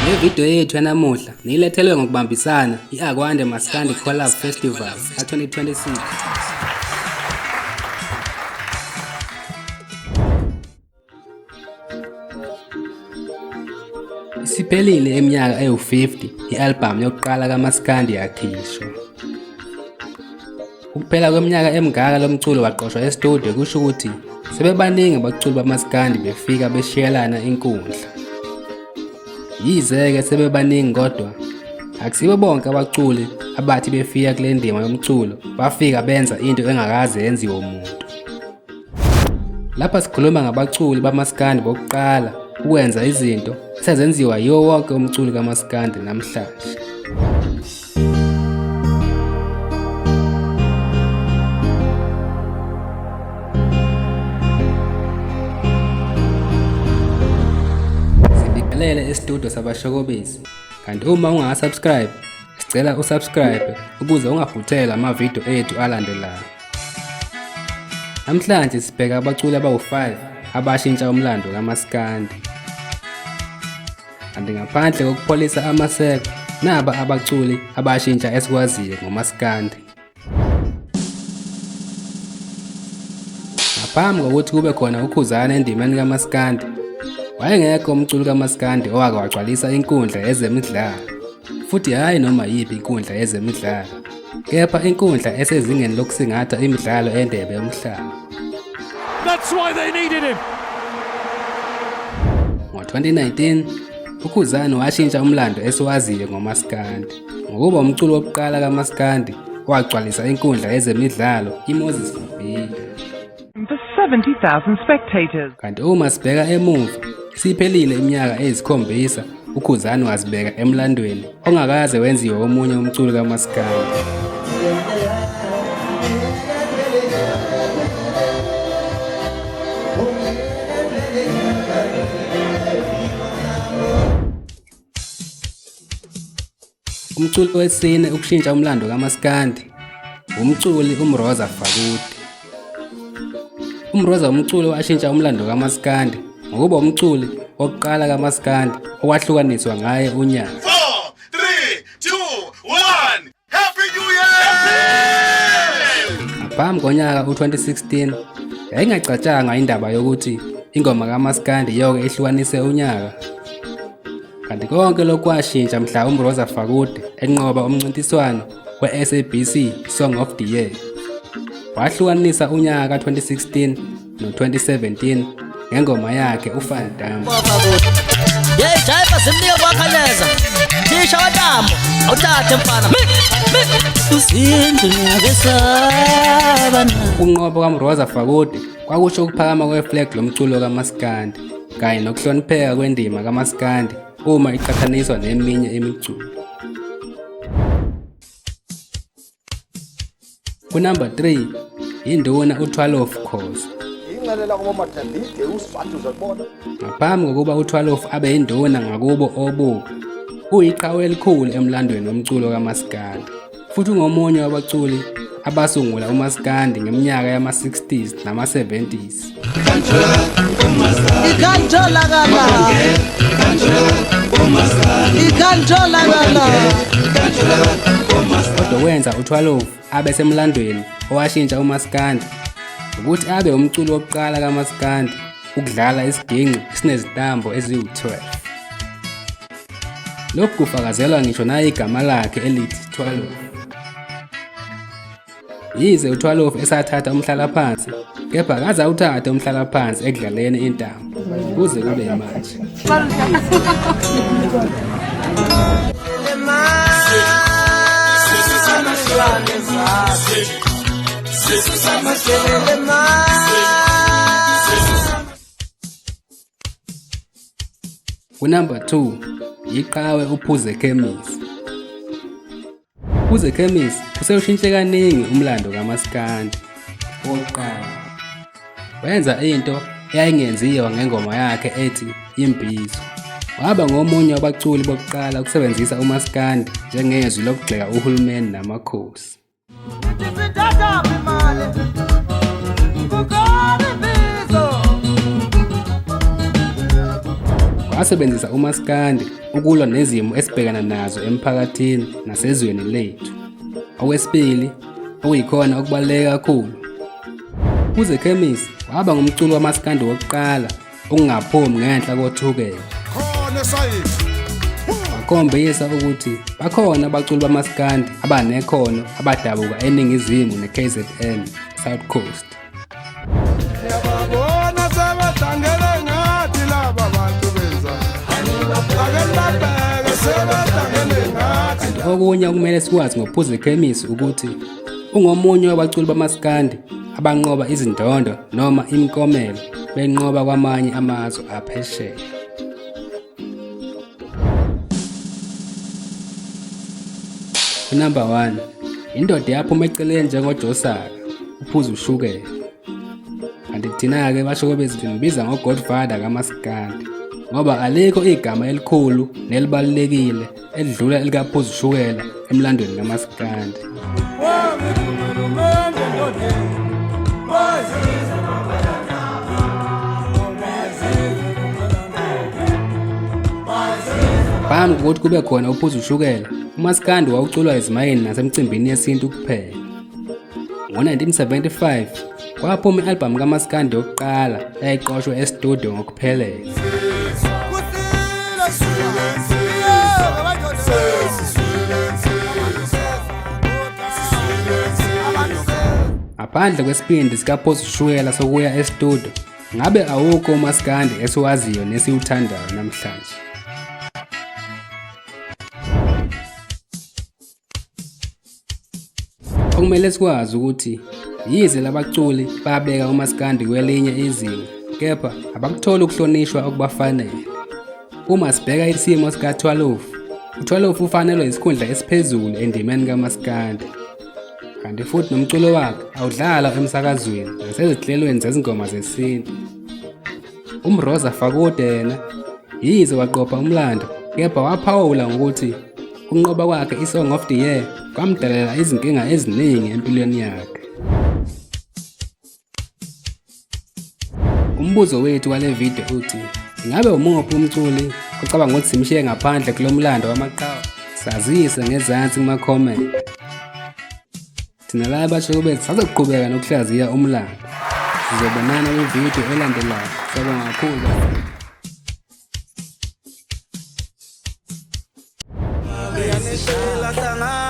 Le video yethu yanamuhla niyilethelwe ngokubambisana i-Akwande Maskandi Collab Festival ka-2026. Isiphelile iminyaka ewu-50 i-albhamu yokuqala kaMaskandi yakhishwa. Ukuphela kweminyaka emingaka lo mculo waqoshwa e-studio kusho ukuthi sebebaningi abaculi bamaskandi befika beshiyelana inkundla. Yize-ke sebebaningi kodwa akusibo bonke abaculi abathi befika kule ndima yomculo bafika benza into engakaze yenziwe umuntu. Lapha sikhuluma ngabaculi bamaskandi bokuqala ukwenza izinto esezenziwa yiwo wonke umculi kamaskandi namhlanje. Sibingelele esitudio sabashokobezi. Kanti uma ungaka-subscribe, sicela usubscribe ukuze ungaphuthelwa amavidiyo ethu alandelayo. Namhlanje sibheka abaculi abawu-5 abashintsha umlando kamaskandi. Kanti ngaphandle kokupholisa amaseko, naba abaculi abashintsha esikwaziyo ngomaskandi. Ngaphambi kokuthi kube khona uKhuzani endimeni kamaskandi, wayengekho umculi kamaskandi owake wagcwalisa inkundla yezemidlalo. Futhi hhayi noma yiphi inkundla yezemidlalo, kepha inkundla esezingeni lokusingatha imidlalo endebe yomhlaba. That's why they needed him. Ngo-2019, uKhuzani washintsha umlando esiwaziyo ngomaskandi ngokuba umculi wokuqala kamaskandi owagcwalisa inkundla yezemidlalo iMoses Mabhida. For 70,000 spectators. Kanti uma sibheka emuva, isiphelile iminyaka eyisikhombisa uKhuzani wazibeka emlandweni ongakaze wenziwe omunye umculi kamaskandi. Umculi wesine ukushintsha umlando kaMaskandi umculi uMroza Fakude. UMroza umculi washintsha umlando kaMaskandi ngokuba umculi wokuqala kaMaskandi okwahlukaniswa ngaye unyaka. 4, 3, 2, 1. Happy New Year! Ngaphambi konyaka u-2016 yayingacatshangwa indaba yokuthi ingoma kaMaskandi yoke ihlukanise unyaka. Kanti konke lokhu kwashintsha mhla uMroza Fakude enqoba umncintiswano we-SABC Song of the Year. Wahlukanisa unyaka ka-2016 no-2017 ngengoma yakhe uFan Dam. Yeyi jayiva zimnike kwakhaleza thisha watambo awuthathe mfana Ukunqoba kwaMroza Fakude kwakusho ukuphakama kweflag lomculo kaMaskandi kanye nokuhlonipheka kwendima kaMaskandi uma iqhathaniswa neminye imiculo. Kunumber 3 induna uThwalofu Khoza. Inxelela kubomadabide uswati uzakubona. Ngaphambi kokuba uThwalofu abe induna ngakubo obuka, uyiqhawe elikhulu emlandweni womculo kaMaskandi futhi ungomunye wabaculi abasungula uMaskandi ngeminyaka yama-60s nama-70s. Ikantholakala Ikantholakala Kodwa okwenza uThwalofu abe semlandweni owashintsha uMaskandi ukuthi abe umculi wokuqala kaMaskandi ukudlala isiginci esinezintambo eziwu-12. Lokhu kufakazelwa ngisho nayigama lakhe elithi Thwalofu. Yize uThwalofu esathatha umhlalaphansi, kepha akaze awuthathe umhlalaphansi ekudlaleni intambo kuze kube manje. Kunumber 2 yiqhawe uPhuzekhemisi. UPhuzekhemisi usewushintshe kaningi umlando kaMaskandi. Okokuqala, wenza into eyayingenziwa ngengoma yakhe ethi Imbizo. Waba ngomunye wabaculi bokuqala ukusebenzisa uMaskandi njengezwi lokugxeka uhulumeni namakhosi. Wasebenzisa umaskandi ukulwa nezimo esibhekana nazo emphakathini nasezweni lethu. Okwesibili, okuyikhona okubaluleke kakhulu, uPhuzekhemisi waba ngumculi wamaskandi wokuqala ukungaphumi ngenhla koThukela. Khona esayini. Wakhombisa ukuthi bakhona abaculi bamaskandi abanekhono abadabuka eNingizimu ne-KZN, South Coast. Ngiyababona sebehlangene ngathi laba bantu benza. Ake nibabheke sebehlangene ngathi. Kanti okunye okumele sikwazi ngoPhuzekhemisi ukuthi ungomunye wabaculi bamaskandi abanqoba izindondo noma imiklomelo benqoba kwamanye amazwe aphesheya. Unumber 1 indoda yaphuma eceleni njengoJosaka uphuza ushukela. Kanti thina-ke basho bethi simbiza ngo-Godfather kaMaskandi ngoba alikho igama elikhulu nelibalulekile elidlula elikaphuza ushukela emlandweni kaMaskandi. Phambi kokuthi kube khona uphuza ushukela, uMaskandi wawuculwa ezimayini nasemcimbini yesintu kuphela. Ngo-1975 kwaphuma i-albhamu kaMaskandi yokuqala eyayiqoshwe e-studio ngokuphelele. Ngaphandle kwesibindi sikaPhuza ushukela sokuya e-studio, ngabe awukho umaskandi esiwaziyo nesiwuthandayo namhlanje. Okumele sikwazi ukuthi yize labaculi babeka umaskandi kwelinye izinga, kepha abakutholi ukuhlonishwa okubafanele. Uma sibheka isimo sikaThwalofu, uThwalofu ufanelwe isikhundla esiphezulu endimeni kamaskandi. Kanti futhi nomculo wakhe awudlalwa emsakazweni nasezinhlelweni zezingoma zesintu. UMroza Fakude yena yize waqopha umlando, kepha waphawula ngokuthi ukunqoba kwakhe i-Song of the Year kwamdalela izinkinga eziningi empilweni yakhe. Umbuzo wethu wale video uthi, ingabe umuphi umculi ocabanga ukuthi simshiye ngaphandle kulo mlando wamaqhawe? Sazise ngezansi kuma-comment. Thina la abashokobezi sazoqhubeka nokuhlaziya umlando. Sizobonana kwividiyo elandelayo. Siyabonga kakhulu bafethu. Uyanishela hlangana.